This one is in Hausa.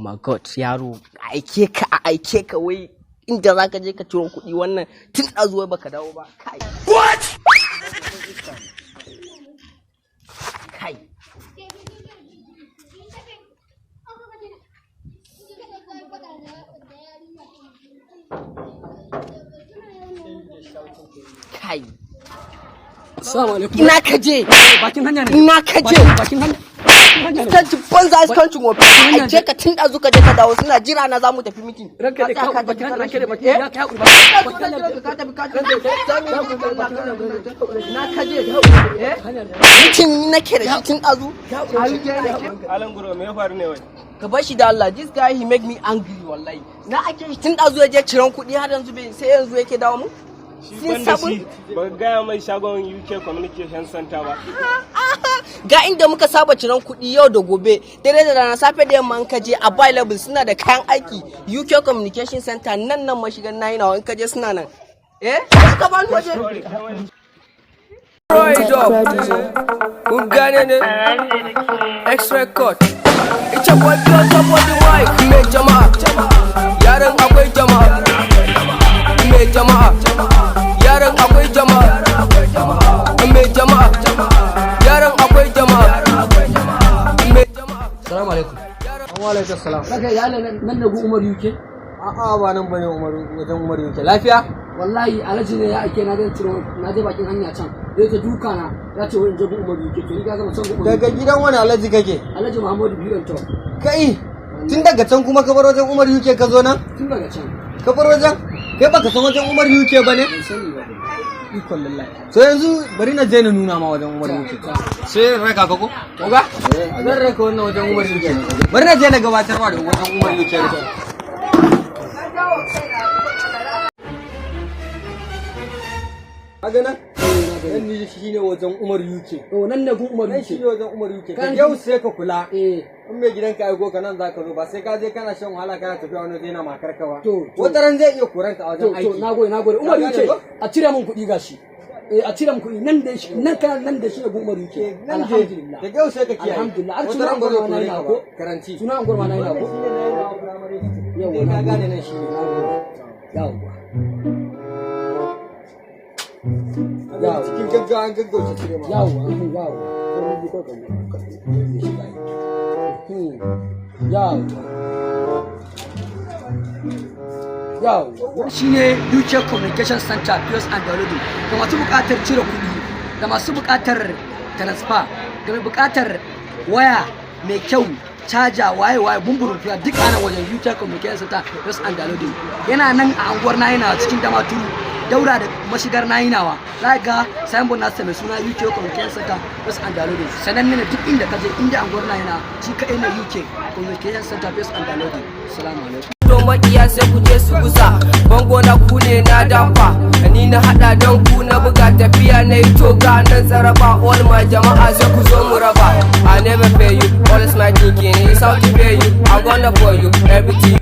My God, yaro, aike ka, a aike ka wai inda za ka je ka ciro kuɗi wannan tun ɗazuwai baka dawo ba. Kai. What? Kai. Kai. Assalamu alaikum. Ina ka je? Bakin hanya ne. Ina ka je? Bakin hanya. Iskancin banza, iskancin wofi. Aike ka tun ɗazu, ka je ka dawo, suna jira na, za mu tafi meeting. Ranka da Ka tsaya ka ka bakin tafi. ranka da bakin Eh? ya kai hakuri. Ka tafi, ka tafi, ka tafi. Na ka je? Eh? Meeting ni nake da shi tun ɗazu. Alan Guro, me ya faru ne wai? Ka bar shi da Allah. This guy, he make me angry, wallahi. Na ake shi tun ɗazu ya je ciran kuɗi, har yanzu bai, sai yanzu yake dawo mu. Shi Since banda 7 shi ba gaya mai shagon UK Communication Center ba. Ga inda muka saba ciran kuɗi yau da gobe, dare da rana, safe da yamma, in ka je available, suna da kayan aiki. UK Communication Center nan, nan mashigan nayi nawa, in ka je suna nan. Eh, ka bani waje. Right up. Kun gane ne? X record. It's a boy on top of the mic. Mai jama'a. Yaran akwai jama'a. Mai jama'a. Yaran akwai jama'a. Mai jama'a. Yaran akwai jama'a. Mai jama'a. Assalamu alaikum. Wa alaikum salam. Ranka ya nan nan ne gu Umar UK. A'a, ba nan bane Umaru, wajen Umaru yake. Lafiya? Wallahi Alhaji ne ya aike na zan ciro, na je bakin hanya can. Zai ta duka na, ya ce wai in je gu Umar UK. To ni ka gama can gu Umar. Daga UK. gidan wani alhaji kake? Alhaji Muhammadu biyu to. Kai, tun daga can kuma ka bar wajen Umar UK ka zo nan? Tun daga can. Ka bar wajen? Kai baka san wajen Umar UK ba ne? Ban sani ba. Ikon lallahi. So yanzu bari na je na nuna ma wajen Umar UK. Sai in raka ka ko? Oga? Zan raka wannan wajen Umar UK. Bari na je na gabatar ma da wajen Umar UK. Kaga nan? Nan ne shi ne wajen Umar UK. To nan ne gu Umar Nan shi UK. ne wajen Umar UK. Kan- Yau sai ka kula. Eh. In mai gidanka aiko ka, nan zaka zo, ba sai ka je kana shan wahala kana tafiya wani waje na makar ka ba. To, to. Wata ran zai iya koran ka a To wajen to aiki. nagode, nagode. Umar Ka gane UK ko? a cire mun kuɗi gashi. Eh, a cire mun kuɗi nan da shi nan kana nan da shi ne gu Umar UK. Nan je Alhamdulillah. daga yau sai ka kiyaye. Alhamdulillah. Har Wata sunan ran ba zai anguwar ma na kore yi ka na ba. ko? Karanci. Sunan anguwar ma na yi na ko? Yau Yawwa, ka na gane gode. nan shi ne. Yawwa. Yawwa. Cikin gaggawa an gaggauta cire ma. Yawwa, yawwa. Yawwa. Yawwa. Shine UK Communication Center POS and Downloading. Ga masu buƙatar cire kuɗi, ga masu buƙatar transfer, ga mai buƙatar waya mai kyau, caja, waye waye, bumburun fiya, duk ana wajen UK Communication Center POS and Downloading. Yana nan a anguwar Nainawa, cikin Damaturu, daura da mashigar Nainawa. Za ga signboard nasa mai suna UK Communication Center POS and Downloading. Sananne ne duk inda ka je, inda anguwar Nainawa, shi kaɗai ne UK Communication Center POS and Downloading. Assalamu alaikum. To makiya sai ku je su gusa bango na, ku ne na dafa, ni na hada don ku na buga, tafiya na yi toga nan tsaraba. All my jama'a, sai ku zo mu raba. I never pay you, all is my thinking is how to pay you. I'm gonna for you everything.